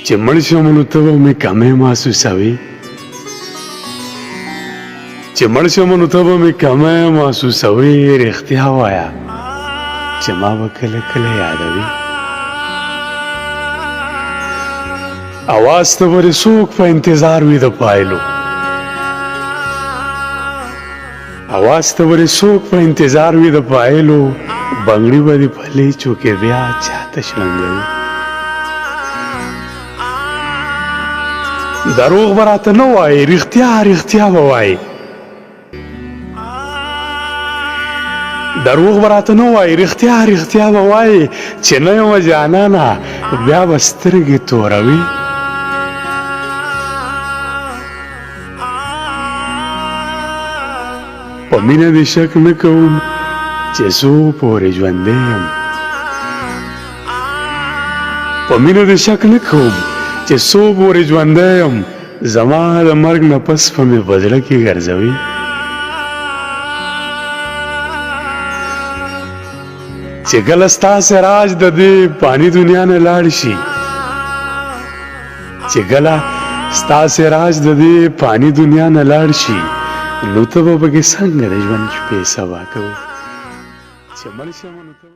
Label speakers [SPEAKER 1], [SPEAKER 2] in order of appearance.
[SPEAKER 1] چې مړ شم نو ته به مې کمی محسوسوې، چې مړ شم نو ته به مې کمی محسوسوې. رښتیا وایه چې ما به کله کله یادوې. اواز ته به دې څوک په انتظار وي د پایلو، اواز ته به دې څوک په انتظار وي د پایلو، بنګړي به دې په لیچو کې بیا چاته شرنګوي. دروغ به راته نه وایې، رښتیا رښتیا به وایې. دروغ به راته نه وایې، رښتیا رښتیا به وایې. چې نه یم جانانه بیا به سترګې توروي. په مینه دې شک نه کوم چې څو پورې ژوندی یم، په مینه دې شک نه کوم چې څو پورې ژوندی یم. زما د مرګ نه پس په مې په زړه کې ګرځوي. چې کله ستا سراج د دې پانی دنیا نه لاړ شي، چې کله ستا سراج د دې پانی دنیا نه لاړ شي، نو ته به پکې څنګه د ژوند شپې سبا کوې؟ چې مړ شم نو ته